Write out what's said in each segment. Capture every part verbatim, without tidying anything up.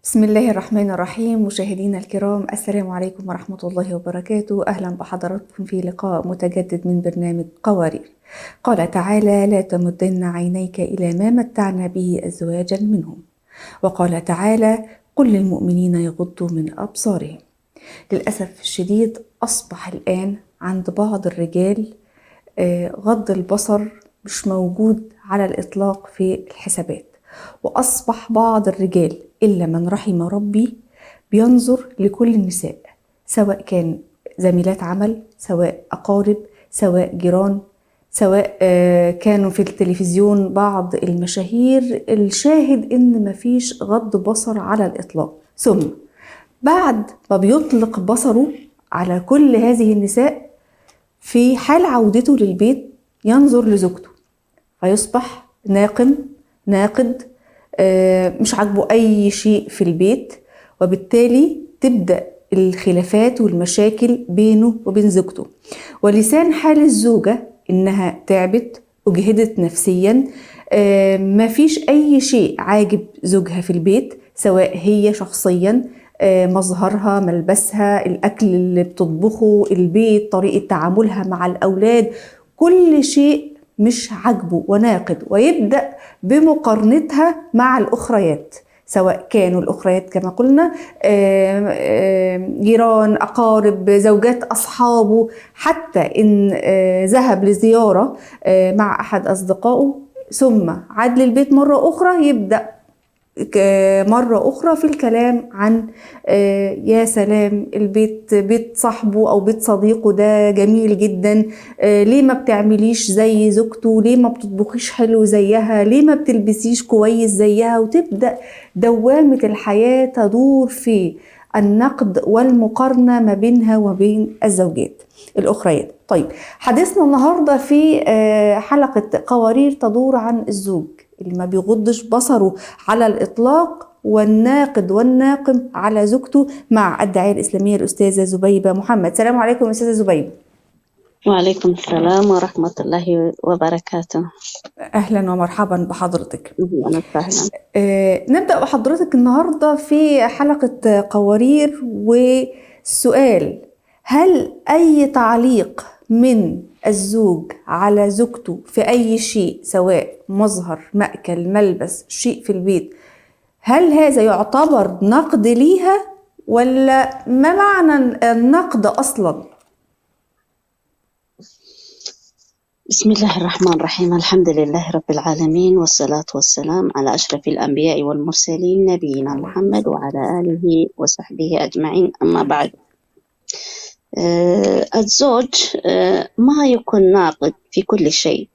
بسم الله الرحمن الرحيم. مشاهدينا الكرام، السلام عليكم ورحمة الله وبركاته. أهلا بحضراتكم في لقاء متجدد من برنامج قوارير. قال تعالى: "لا تمدن عينيك إلى ما متعنا به أزواجا منهم". وقال تعالى: "قل للمؤمنين يغضوا من أبصارهم". للأسف الشديد، أصبح الآن عند بعض الرجال، آه، غض البصر مش موجود على الإطلاق في الحسابات، وأصبح بعض الرجال، إلا من رحم ربي، بينظر لكل النساء، سواء كان زميلات عمل، سواء أقارب، سواء جيران، سواء، آه، كانوا في التلفزيون بعض المشاهير. الشاهد إن مفيش غض بصر على الإطلاق. ثم بعد ما بيطلق بصره على كل هذه النساء، في حال عودته للبيت ينظر لزوجته، فيصبح ناقم، ناقد، آه، مش عاجبه أي شيء في البيت، وبالتالي تبدأ الخلافات والمشاكل بينه وبين زوجته. ولسان حال الزوجة إنها تعبت، أجهدت نفسيا، آه، مفيش أي شيء عاجب زوجها في البيت، سواء هي شخصيا، آه، مظهرها، ملبسها، الأكل اللي بتطبخه، البيت، طريقة تعاملها مع الأولاد، كل شيء مش عاجبه وناقد، ويبدأ بمقارنتها مع الأخريات، سواء كانوا الأخريات كما قلنا، آه، آه، جيران، أقارب، زوجات أصحابه، حتى إن، آه، ذهب لزيارة، آه، مع أحد أصدقائه، ثم عاد للبيت مرة أخرى، يبدأ ك-، مرة أخرى في الكلام عن، آه، يا سلام، البيت، بيت صاحبه أو بيت صديقه ده جميل جدًا، آه، ليه ما بتعمليش زي زوجته؟ ليه ما بتطبخيش حلو زيها؟ ليه ما بتلبسيش كويس زيها؟ وتبدأ دوامة الحياة تدور في النقد والمقارنة ما بينها وبين الزوجات الأخريات. طيب، حديثنا النهاردة في، آه، حلقة قوارير تدور عن الزوج اللي ما بيغضش بصره على الإطلاق، والناقد والناقم على زوجته، مع الداعية الإسلامية الأستاذة زبيبة محمد. السلام عليكم أستاذة زبيبة. وعليكم السلام ورحمة الله وبركاته. أهلا ومرحبا بحضرتك. أهلا وسهلا. آه، نبدأ بحضرتك النهاردة في حلقة قوارير، والسؤال: هل أي تعليق من الزوج على زوجته في أي شيء، سواء مظهر، مأكل، ملبس، شيء في البيت، هل هذا يعتبر نقد ليها؟ ولا ما معنى النقد أصلا؟ بسم الله الرحمن الرحيم. الحمد لله رب العالمين، والصلاة والسلام على أشرف الأنبياء والمرسلين، نبينا محمد وعلى آله وصحبه أجمعين. أما بعد، آه، الزوج، آه، ما يكون ناقد في كل شيء،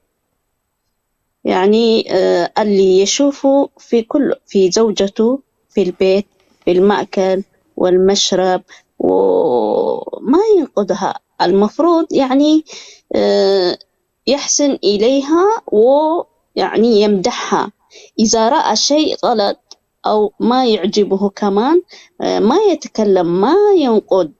يعني، آه، اللي يشوفه في كل، في زوجته، في البيت، في المأكل والمشرب، وما ينقدها. المفروض، يعني، آه، يحسن إليها ويعني يمدحها. إذا رأى شيء غلط أو ما يعجبه كمان، آه، ما يتكلم، ما ينقد،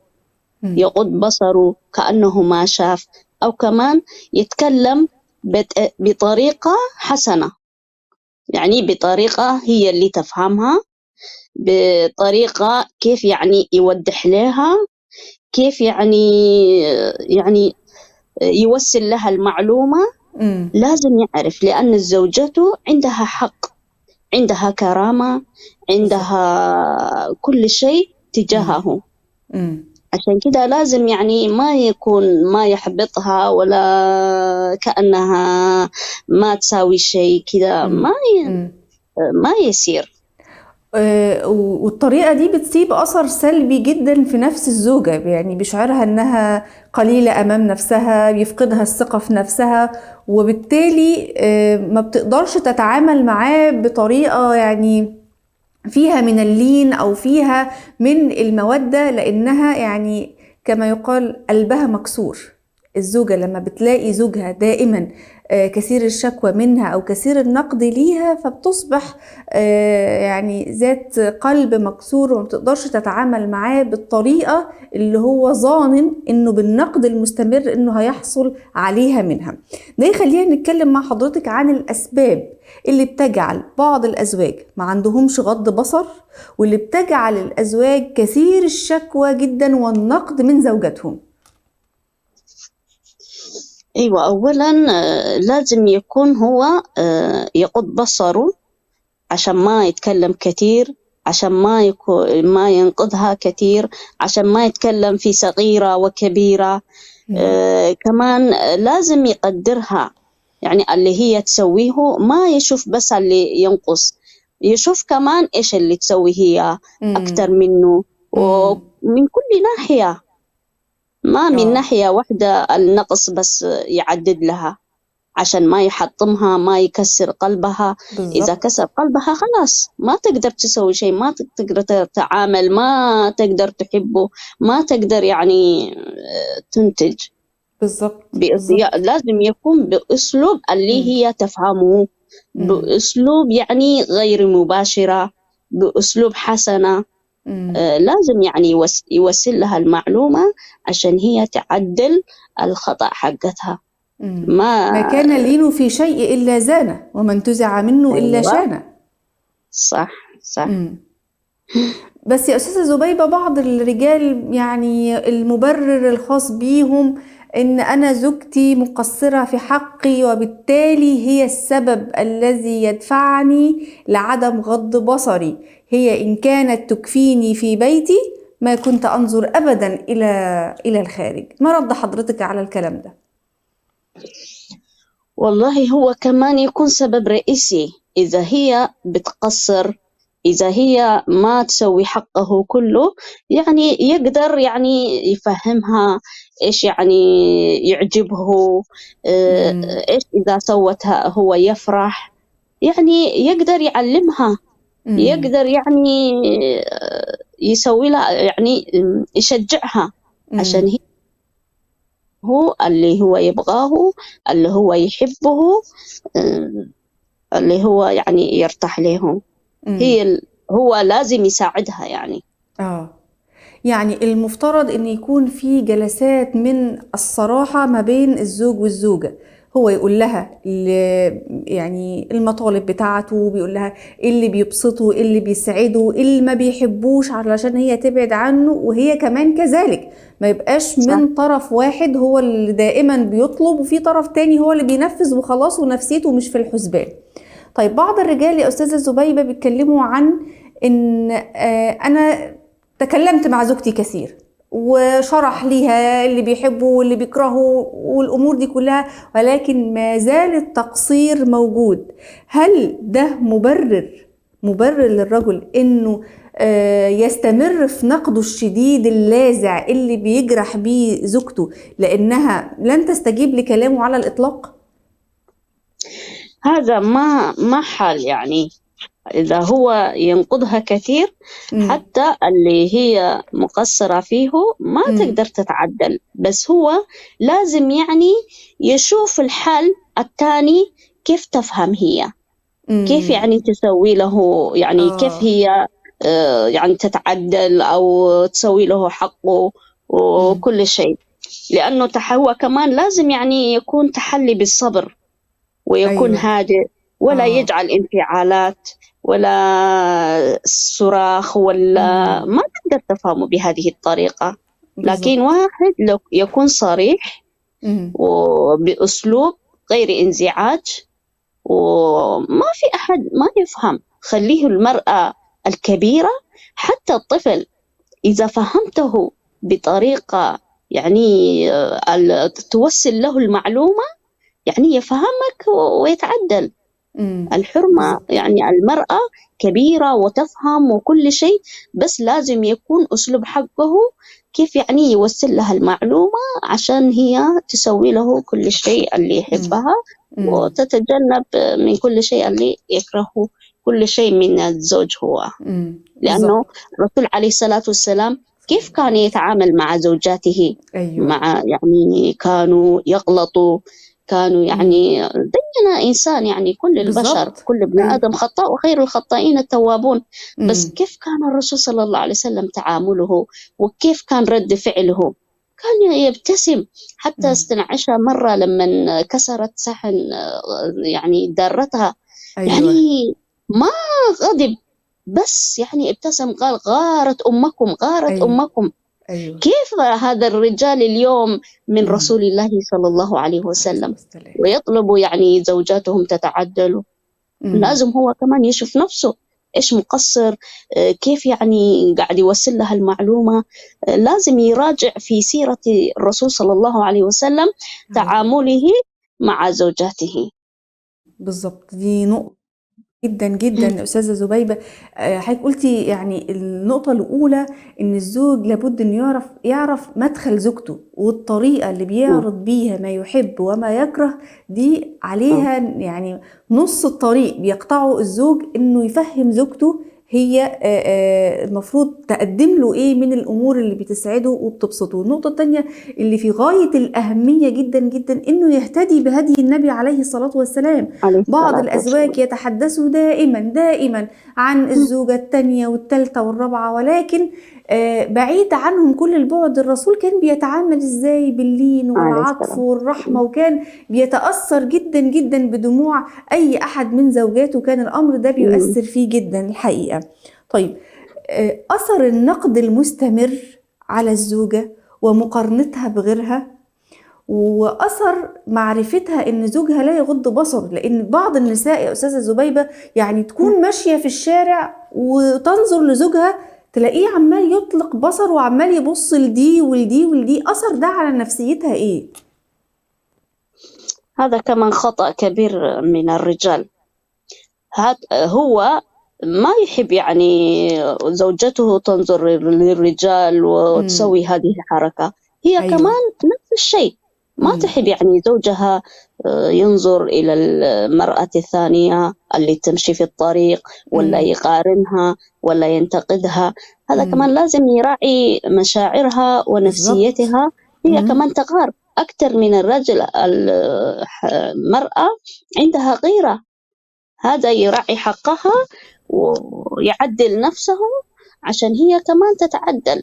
يغض بصره كأنه ما شاف، أو كمان يتكلم بط-، بطريقة حسنة، يعني بطريقة هي اللي تفهمها، بطريقة كيف يعني يوضح لها، كيف يعني، يعني يوصل لها المعلومة. مم. لازم يعرف، لأن زوجته عندها حق، عندها كرامة، عندها كل شيء تجاهه. مم. عشان كده لازم، يعني، ما يكون، ما يحبطها ولا كأنها ما تساوي شيء كده. مم. ما ي-، مم. ما يصير. آه، و-، والطريقة دي بتسيب أثر سلبي جدًا في نفس الزوجة، يعني بيشعرها إنها قليلة أمام نفسها، بيفقدها الثقة في نفسها، وبالتالي، آه، ما بتقدرش تتعامل معاه بطريقة، يعني، فيها من اللين أو فيها من المودة، لأنها، يعني، كما يقال، قلبها مكسور. الزوجة لما بتلاقي زوجها دائما آه، كثير الشكوى منها أو كثير النقد ليها، فبتصبح آه، يعني ذات قلب مكسور، وما بتقدرش تتعامل معاه بالطريقة اللي هو ظانن إنه بالنقد المستمر إنه هيحصل عليها منها. ده يخلينا نتكلم مع حضرتك عن الأسباب اللي بتجعل بعض الأزواج ما عندهمش غض بصر، واللي بتجعل الأزواج كثير الشكوى جدا والنقد من زوجاتهم. أيوة، أولا آه، لازم يكون هو آه، يغض بصره عشان ما يتكلم كتير، عشان ما يكو ما ينقدها كتير، عشان ما يتكلم في صغيرة وكبيرة. آه كمان لازم يقدرها، يعني اللي هي تسويه، ما يشوف بس اللي ينقص، يشوف كمان إيش اللي تسوي هي أكتر منه، ومن كل ناحية، ما من ناحية واحدة النقص بس يعدد لها، عشان ما يحطمها، ما يكسر قلبها. إذا كسر قلبها، خلاص، ما تقدر تسوي شيء، ما تقدر تتعامل، ما تقدر تحبه، ما تقدر يعني آه، تنتج. بالضبط بأس- لازم يكون بأسلوب اللي هي تفهمه، بأسلوب يعني غير مباشرة، بأسلوب حسنة. آه، لازم يعني يوس- يوصل لها المعلومة عشان هي تعدل الخطأ حقتها. ما ما كان لين في شيء إلا زانه، وما انتزع منه إلا أيوة. شانه. صح، صح. بس يا أستاذة زبيبة، بعض الرجال يعني المبرر الخاص بيهم إن أنا زوجتي مقصرة في حقي، وبالتالي هي السبب الذي يدفعني لعدم غض بصري. هي إن كانت تكفيني في بيتي ما كنت أنظر أبدا إلى إلى الخارج. ما رد حضرتك على الكلام ده؟ والله هو كمان يكون سبب رئيسي. إذا هي بتقصر، إذا هي ما تسوي حقه كله، يعني يقدر يعني يفهمها إيش يعني يعجبه، آه، إيش إذا سوت ه- هو يفرح، يعني يقدر يعلمها، يقدر يعني آه، يسوي لها يعني يشجعها عشان هي هو اللي هو يبغاه، اللي هو يحبه، آه، اللي هو يعني يرتاح لهم. هي ال- هو لازم يساعدها يعني. آه يعني المفترض إن يكون في جلسات من الصراحة ما بين الزوج والزوجة. هو يقول لها ال- يعني المطالب بتاعته، بيقول لها إيه اللي بيبسطه، إيه اللي بيسعده، إيه اللي ما بيحبوش، علشان هي تبعد عنه، وهي كمان كذلك. ما يبقاش من طرف واحد هو اللي دائما بيطلب، وفي طرف تاني هو اللي بينفذ وخلاص، ونفسيته مش في الحسبان. طيب، بعض الرجال يا أستاذة زبيبة بيتكلموا عن إن آه، أنا تكلمت مع زوجتي كثير، وشرح ليها اللي بيحبه واللي بيكرهه والأمور دي كلها، ولكن ما زال التقصير موجود. هل ده مبرر، مبرر للرجل إنه آه، يستمر في نقده الشديد اللاذع اللي بيجرح بيه زوجته لأنها لن تستجيب لكلامه على الإطلاق؟ هذا ما ما حال يعني. إذا هو ينقدها كثير، حتى اللي هي مقصرة فيه ما تقدر تتعدل، بس هو لازم يعني يشوف الحل التاني، كيف تفهم هي، كيف يعني تسوي له، يعني كيف هي آه، يعني تتعدل أو تسوي له حقه وكل شيء، لأنه تح- هو كمان لازم يعني يكون تحلي بالصبر، ويكون أيوة. هادئ، ولا آه. يجعل انفعالات ولا صراخ، ولا ما تقدر تفهمه بهذه الطريقة. لكن واحد لو يكون صريح وبأسلوب غير انزعاج، وما في أحد ما يفهم. خليه المرأة الكبيرة، حتى الطفل إذا فهمته بطريقة يعني آه، ال- توصل له المعلومة، يعني يفهمك ويتعدل. الحرمة يعني المرأة كبيرة وتفهم وكل شيء، بس لازم يكون أسلوب حقه كيف يعني يوصل لها المعلومة عشان هي تسوي له كل شيء اللي يحبها، وتتجنب من كل شيء اللي يكرهه، كل شيء من الزوج هو. لأنه الرسول عليه الصلاة والسلام كيف كان يتعامل مع زوجاته؟ أيوة. مع، يعني، كانوا يغلطوا، كانوا، يعني، زينا إنسان، يعني، كل البشر، بالضبط. كل ابن آدم خطاء، وخير الخطائين التوابون. بس كيف كان الرسول صلى الله عليه وسلم تعامله، وكيف كان رد فعله؟ كان يبتسم. حتى استنعشها مرة لما كسرت صحن، آه، يعني، دارتها، أيوة. يعني، ما غضب، بس، يعني، ابتسم، قال: "غارت أمكم، غارت أيوة. أمكم". أيوة. كيف هذا الرجال اليوم من رسول الله صلى الله عليه وسلم، ويطلبوا، يعني، زوجاتهم تتعدل؟ لازم هو كمان يشوف نفسه إيش مقصر، آه، كيف، يعني، قاعد يوصل لها المعلومة. آه، لازم يراجع في سيرة الرسول صلى الله عليه وسلم، تعامله مع زوجاته. بالضبط، دي نقطة جدًا، جدًا، أستاذة زبيبة. آه، حضرتك قلتي، يعني، النقطة الأولى إن الزوج لابد إنه يعرف، يعرف مدخل زوجته والطريقة اللي بيعرض بيها ما يحب وما يكره. دي عليها، يعني، نص الطريق بيقطعه الزوج، إنه يفهم زوجته هي، آه، آه، المفروض تقدم له إيه من الأمور اللي بتسعده وبتبسطه. النقطة التانية اللي في غاية الأهمية جدًا جدًا إنه يهتدي بهدي النبي عليه الصلاة والسلام. عليه بعض الصلاة الأزواج والسلام. يتحدثوا دائمًا، دائمًا عن الزوجة التانية والتالتة والرابعة، ولكن، آه، بعيد عنهم كل البعد. الرسول كان بيتعامل إزاي باللين عليه والعطف السلام. والرحمة، وكان بيتأثر جدًا جدًا بدموع أي أحد من زوجاته، كان الأمر ده بيؤثر فيه جدًا الحقيقة. طيب، آه، أثر النقد المستمر على الزوجة ومقارنتها بغيرها، وأثر معرفتها إن زوجها لا يغض بصره، لأن بعض النساء يا أستاذة زبيبة، يعني، تكون ماشية في الشارع وتنظر لزوجها، تلاقيه عمال يطلق بصر وعمال يبص لدي ولدي ولدي. أثر ده على نفسيتها إيه؟ هذا كمان خطأ كبير من الرجال. هاد-، هو ما يحب، يعني، زوجته تنظر للرجال وتسوي هذه الحركة. هي أيوة. كمان نفس الشيء، ما تحب، يعني، زوجها، آه، ينظر إلى المرأة الثانية اللي تمشي في الطريق، ولا يقارنها، ولا ينتقدها. هذا كمان لازم يراعي مشاعرها ونفسيتها. هي كمان تغار أكثر من الرجل. ال-، ح-، المرأة عندها غيرة، هذا يراعي حقها ويعدل نفسه عشان هي كمان تتعدل.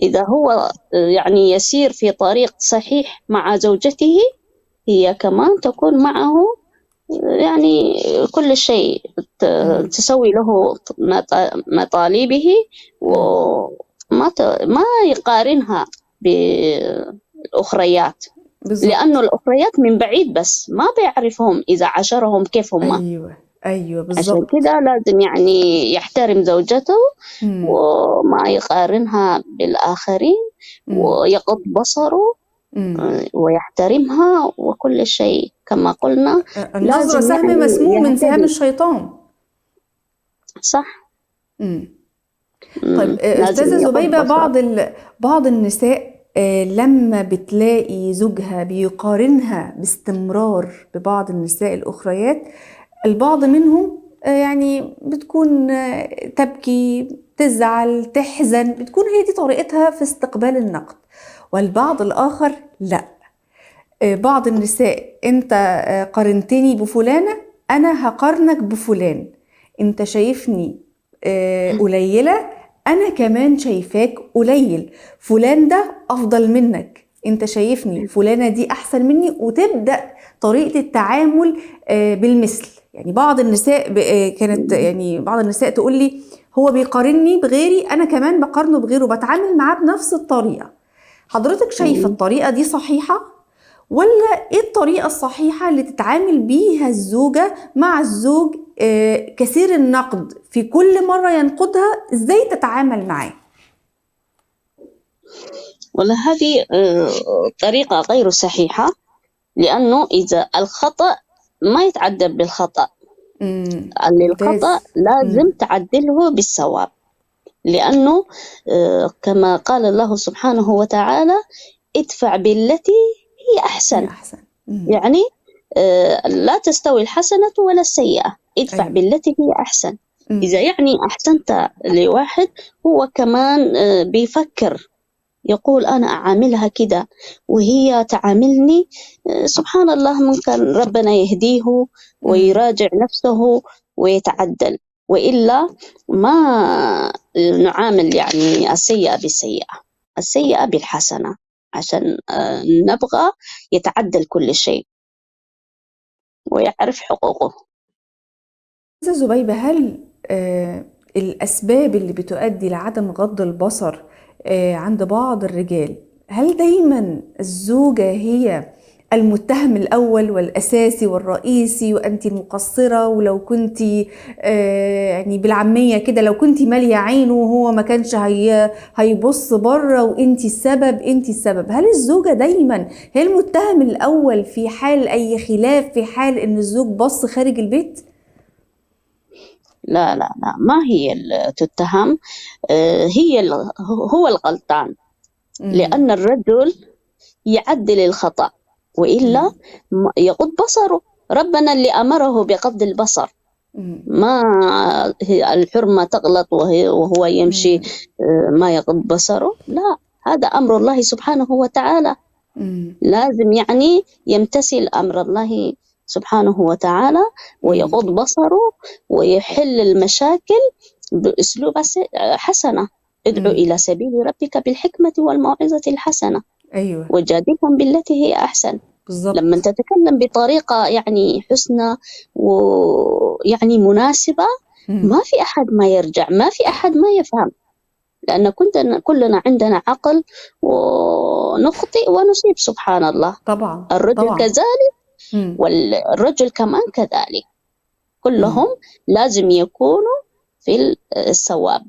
إذا هو، يعني، يسير في طريق صحيح مع زوجته، هي كمان تكون معه، يعني، كل شيء ت-، تسوي له مط-، مطالبه، وما ت-، ما يقارنها بالأخريات. بالضبط. لأنه الأخريات من بعيد بس ما بيعرفهم إذا عاشرهم كيف هم. أيوة، أيوة، عشان بالضبط. كده لازم، يعني، يحترم زوجته وما يقارنها بالآخرين، ويغض بصره، آه، ويحترمها وكل شيء كما قلنا. النظرة لازم، سهم يعني، مسموم من سهام يهتدي. الشيطان. صح. مم. طيب، آه، أستاذة زبيبة، بعض ال-، بعض النساء، آه، لما بتلاقي زوجها بيقارنها باستمرار ببعض النساء الأخريات، البعض منهم، آه، يعني، بتكون، آه، تبكي، تزعل، تحزن، بتكون هي دي طريقتها في استقبال النقد. والبعض الآخر لا. آه، بعض النساء، أنت، آه، قارنتني بفلانة، أنا هقارنك بفلان. أنت شايفني، آه، قليلة، أنا كمان شايفاك قليل. فلان ده أفضل منك، أنت شايفني فلانة دي أحسن مني، وتبدأ طريقة التعامل، آه، بالمثل. يعني، بعض النساء ب-، آه، كانت، يعني، بعض النساء تقول لي: "هو بيقارني بغيري، أنا كمان بقارنه بغيره، بتعامل معاه بنفس الطريقة". حضرتك شايفة الطريقة دي صحيحة؟ ولا إيه الطريقة الصحيحة اللي تتعامل بيها الزوجة مع الزوج، آه، كثير النقد؟ في كل مرة ينقدها، إزاي تتعامل معاه؟ والله هذه، آه، طريقة غير صحيحة، لأنه إذا الخطأ ما يتعدى بالخطأ، اللي الخطأ لازم تعدله بالصواب، لأنه، آه، كما قال الله سبحانه وتعالى: "ادفع بالتي هي أحسن". هي أحسن. يعني، آه، لا تستوي الحسنة ولا السيئة، ادفع بالتي هي أحسن. إذا يعني أحسنت لواحد، هو كمان، آه، بيفكر، يقول: "أنا أعاملها كده وهي تعاملني". آه، سبحان الله، ممكن ربنا يهديه ويراجع نفسه ويتعدل، وإلا ما نعامل يعني السيئة بالسيئة، السيئة بالحسنة، عشان، آه، نبغى يتعدل كل شيء ويعرف حقوقه. أستاذة زبيبة، هل آه، الأسباب اللي بتؤدي لعدم غض البصر آه، عند بعض الرجال، هل دايما الزوجة هي المتهم الأول والأساسي والرئيسي، وأنت المقصرة، ولو كنت آه، يعني بالعامية كده، لو كنت مالية عينه وهو ما كانش هي هيبص بره، وأنت السبب، أنت السبب؟ هل الزوجة دايما هي المتهم الأول في حال أي خلاف، في حال إن الزوج بص خارج البيت؟ لا، لا، لا، ما هي اللي تتهم. آه، هي ال-، هو الغلطان. لأن الرجل يعدل الخطأ، وإلا م-، يغض بصره. ربنا اللي أمره بغض البصر. ما هي الحرمة تغلط وهي، وهو يمشي، آه، ما يغض بصره. لا، هذا أمر الله سبحانه وتعالى. لازم يعني يمتثل أمر الله سبحانه وتعالى، ويغض بصره، ويحل المشاكل بأسلوب س-، حسنة. ادع إلى سبيل ربك بالحكمة والموعظة الحسنة، أيوة. وجادلهم بالتي هي أحسن. بالظبط. لما تتكلم بطريقة يعني حسنى ويعني مناسبة، ما في أحد ما يرجع، ما في أحد ما يفهم، لأن كنت، كلنا عندنا عقل ونخطئ ونصيب، سبحان الله. طبعا. الرجل طبعا. كذلك، والرجل كمان كذلك، كلهم لازم يكونوا في الصواب.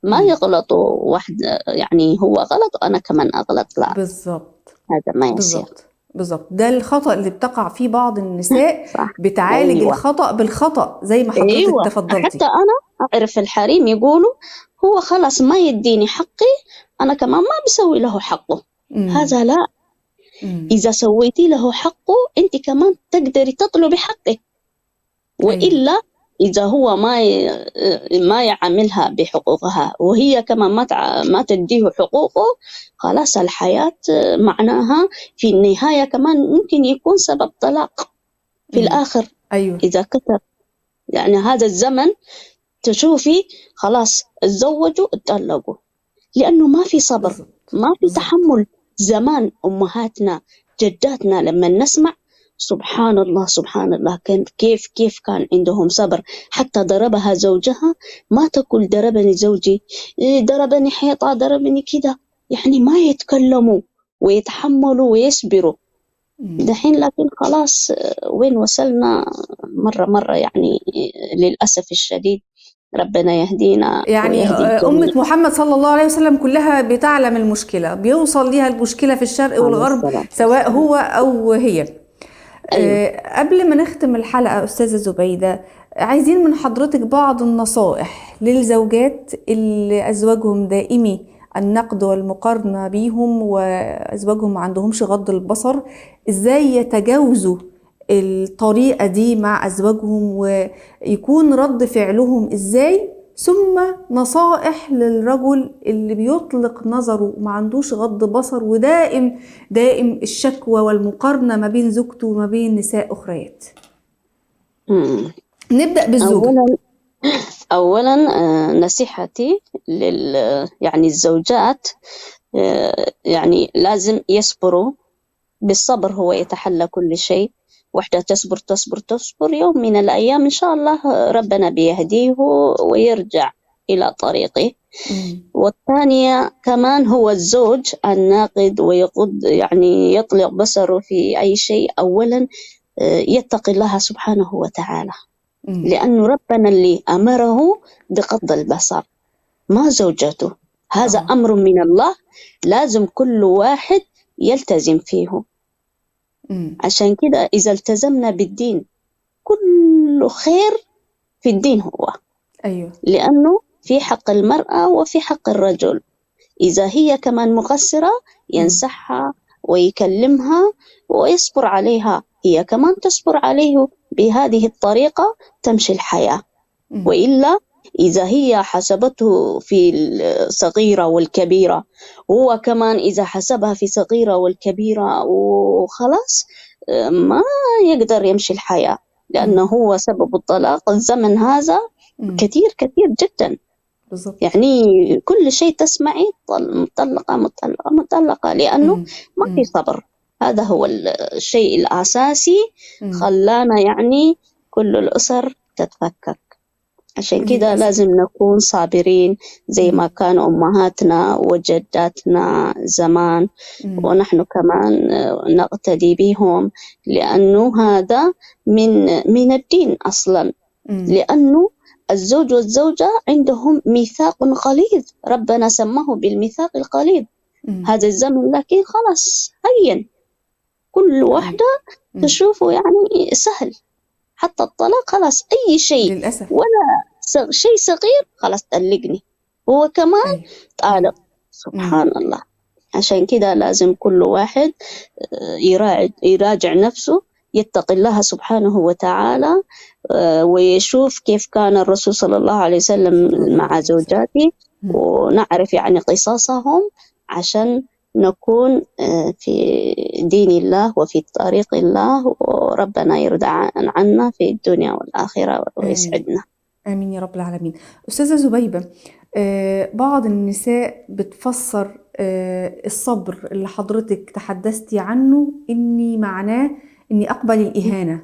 ما يغلطوا واحد، يعني هو غلط وأنا كمان أغلط، لا. بالظبط. هذا ما يصير. بالظبط. بالظبط، ده الخطأ اللي بتقع فيه بعض النساء. صح. بتعالج أيوة. الخطأ بالخطأ، زي ما حضرتك أيوة. تفضلتي. حتى أنا أعرف الحريم يقولوا: "هو خلاص ما يديني حقي، أنا كمان ما بسوي له حقه". مم. هذا لا. مم. إذا سويتي له حقه، أنت كمان تقدري تطلبي حقك. وإلا إذا هو ما ي-، ما يعاملها بحقوقها، وهي كمان ما تع-، ما تديه حقوقه، خلاص الحياة معناها في النهاية كمان ممكن يكون سبب طلاق في مم. الآخر أيوة. إذا كثر. يعني هذا الزمن تشوفي خلاص اتزوجوا، اتطلقوا، لأنه ما في صبر، بالظبط. ما في بالظبط. تحمل. زمان أمهاتنا، جداتنا، لما نسمع، سبحان الله، سبحان الله، كان كيف، كيف كان عندهم صبر. حتى ضربها زوجها، ما تقول: "ضربني زوجي، إيه، ضربني حيطة، ضربني كده". يعني ما يتكلموا ويتحملوا ويصبروا. مم. دحين لكن خلاص، آه، وين وصلنا؟ مرة مرة يعني، آه، للأسف الشديد. ربنا يهدينا يعني ويهدي آه، الجميع. أمة محمد صلى الله عليه وسلم كلها بتعلم المشكلة، بيوصل ليها المشكلة في الشرق عليه والغرب، الصلاة سواء والسلام. هو أو هي. أيوة. آه، قبل ما نختم الحلقة أستاذة زبيدة، عايزين من حضرتك بعض النصائح للزوجات اللي أزواجهم دائمي النقد والمقارنة بيهم، وأزواجهم ما عندهمش غض البصر، إزاي يتجاوزوا الطريقة دي مع أزواجهم، ويكون رد فعلهم إزاي؟ ثم نصائح للرجل اللي بيطلق نظره وما عندوش غض بصر، ودائم دائم الشكوى والمقارنة ما بين زوجته وما بين نساء أخريات. مم. نبدأ بالزوجة. أولا، أولا، آه، نصيحتي لل، يعني الزوجات، آه، يعني لازم يصبروا. بالصبر هو يتحلى كل شيء. وحدة تصبر، تصبر، تصبر، يوم من الأيام إن شاء الله ربنا بيهديه ويرجع إلى طريقه. مم. والثانية كمان، هو الزوج الناقد ويغض، يعني يطلق بصره في أي شيء، أولا، آه، يتقي الله سبحانه وتعالى، مم. لأنه ربنا اللي أمره بغض البصر، ما زوجته. هذا آه. أمر من الله، لازم كل واحد يلتزم فيه. مم. عشان كده إذا التزمنا بالدين، كل خير في الدين هو، أيوة. لأنه في حق المرأة وفي حق الرجل. إذا هي كمان مقصرة، ينصحها ويكلمها ويصبر عليها، هي كمان تصبر عليه. بهذه الطريقة تمشي الحياة. مم. وإلا إذا هي حسبته في الصغيرة والكبيرة، هو كمان إذا حسبها في صغيرة والكبيرة وخلاص، ما يقدر يمشي الحياة، لأنه هو سبب الطلاق الزمن هذا كثير، كثير جدًا. بالضبط. يعني كل شيء تسمعي طل-، مطلقة، مطلقة، مطلقة، لأنه ما في صبر. هذا هو ال-، الشيء الأساسي خلانا يعني كل الأسر تتفكك. عشان كده لازم نكون صابرين زي ما كانوا أمهاتنا وجداتنا زمان، ونحن كمان نقتدي بهم، لأنه هذا من، من الدين أصلًا. لأنه الزوج والزوجة عندهم ميثاق غليظ، ربنا سماه بالميثاق الغليظ. هذا الزمن، لكن خلاص هين، كل واحدة تشوفه يعني سهل، حتى الطلاق خلاص أي شيء، للأسف. ولا ص-، شيء صغير خلاص طلقني، هو كمان طالق. سبحان الله. عشان كده لازم كل واحد، آه، يراعي، يراجع نفسه، يتقي الله سبحانه وتعالى، آه، ويشوف كيف كان الرسول صلى الله عليه وسلم مع زوجاته، ونعرف يعني قصصهم عشان نكون، آه، في دين الله وفي طريق الله، وربنا يرضى عن-، عنا في الدنيا والآخرة ويسعدنا. آمين يا رب العالمين. أستاذة زبيبة، آه، بعض النساء بتفسر، آه، الصبر اللي حضرتك تحدثتي عنه إني معناه إني أقبل الإهانة،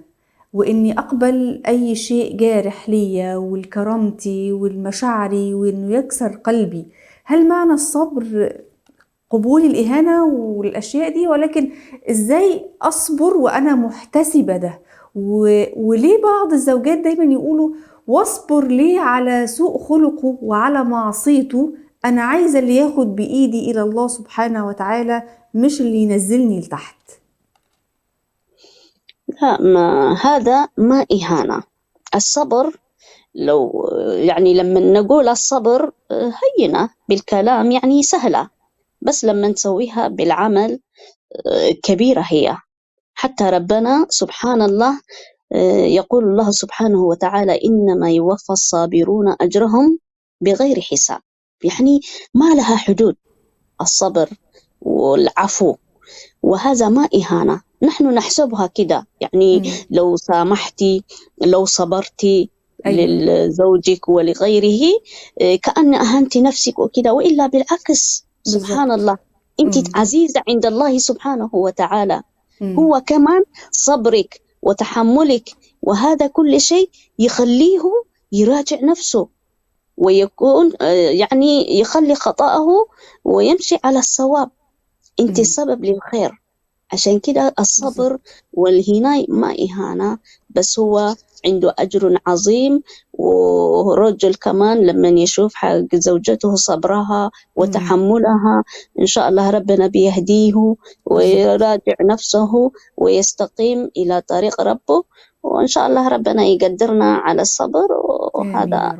وإني أقبل أي شيء جارح ليا ولكرامتي ولمشاعري، وإنه يكسر قلبي. هل معنى الصبر قبول الإهانة والأشياء دي، ولكن إزاي أصبر وأنا محتسبة ده؟ و... وليه بعض الزوجات دايمًا يقولوا: "واصبر ليه على سوء خلقه وعلى معصيته؟ أنا عايزة اللي ياخد بإيدي إلى الله سبحانه وتعالى، مش اللي ينزلني لتحت." لا، ما هذا ما إهانة. الصبر، لو يعني لما نقول الصبر، آه، هينة بالكلام، يعني سهلة، بس لما نسويها بالعمل، آه، كبيرة هي. حتى ربنا سبحان الله، آه، يقول الله سبحانه وتعالى: "إنما يوفى الصابرون أجرهم بغير حساب". يعني ما لها حدود الصبر والعفو، وهذا ما إهانة، نحن نحسبها كده. يعني لو سامحتي، لو صبرتي لزوجك ولغيره، آه، كأن أهنتي نفسك وكده، وإلا بالعكس. سبحان الله، أنت عزيزة عند الله سبحانه وتعالى. هو كمان صبرك وتحملك وهذا كل شيء يخليه يراجع نفسه، ويكون، آه، يعني يخلي خطأه ويمشي على الصواب. أنت السبب للخير. عشان كده الصبر والهناء ما إهانة، بس هو عنده أجر عظيم. ورجل كمان لما يشوف حق زوجته صبرها وتحملها، إن شاء الله ربنا بيهديه ويراجع نفسه ويستقيم إلى طريق ربه، وإن شاء الله ربنا يقدرنا على الصبر، وهذا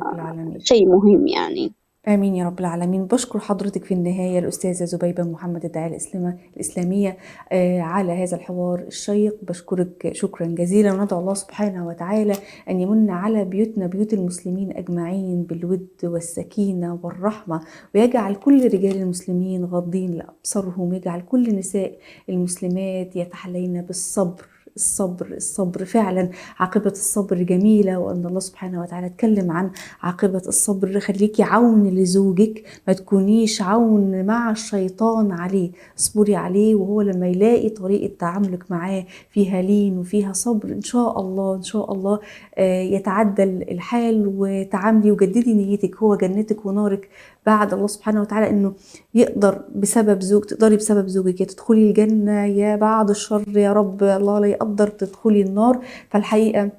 شيء مهم يعني. آمين يا رب العالمين. بشكر حضرتك في النهاية الأستاذة زبيبة محمد، الداعية الإسلام-، الإسلامية، آه، على هذا الحوار الشيق. بشكرك شكرًا جزيلًا، وندعو الله سبحانه وتعالى أن يمن على بيوتنا، بيوت المسلمين أجمعين، بالود والسكينة والرحمة، ويجعل كل رجال المسلمين غاضين لأبصارهم، ويجعل كل نساء المسلمات يتحلين بالصبر. الصبر، الصبر فعلًا، عاقبة الصبر جميلة، وأن الله سبحانه وتعالى اتكلم عن عاقبة الصبر. خليكي عون لزوجك، ما تكونيش عون مع الشيطان عليه، اصبري عليه، وهو لما يلاقي طريقة تعاملك معاه فيها لين وفيها صبر، إن شاء الله، إن شاء الله، آه، يتعدل الحال، وتعاملي وجددي نيتك، هو جنتك ونارك بعد الله سبحانه وتعالى، إنه يقدر بسبب زوج، تقدري بسبب زوجك يا تدخلي الجنة يا بعد الشر يا رب، الله لا يقدر تدخلي النار. فالحقيقة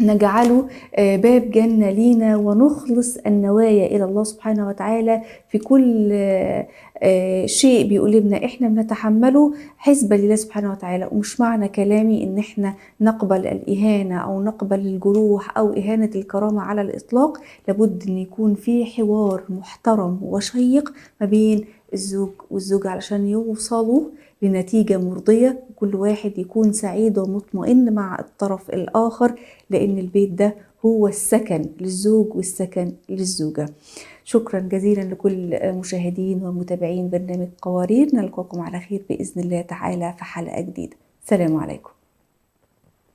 نجعله، آه، باب جنة لينا، ونخلص النوايا إلى الله سبحانه وتعالى في كل، آه، آه، شيء بيؤلمنا إحنا بنتحمله حسبة لله سبحانه وتعالى. ومش معنى كلامي إن إحنا نقبل الإهانة أو نقبل الجروح أو إهانة الكرامة على الإطلاق، لابد إن يكون في حوار محترم وشيق ما بين الزوج والزوجة علشان يوصلوا لنتيجة مرضية، وكل واحد يكون سعيد ومطمئن مع الطرف الآخر، لأن البيت ده هو السكن للزوج والسكن للزوجة. شكرا جزيلا لكل مشاهدين ومتابعين برنامج قوارير، نلقاكم على خير بإذن الله تعالى في حلقة جديدة. سلام عليكم.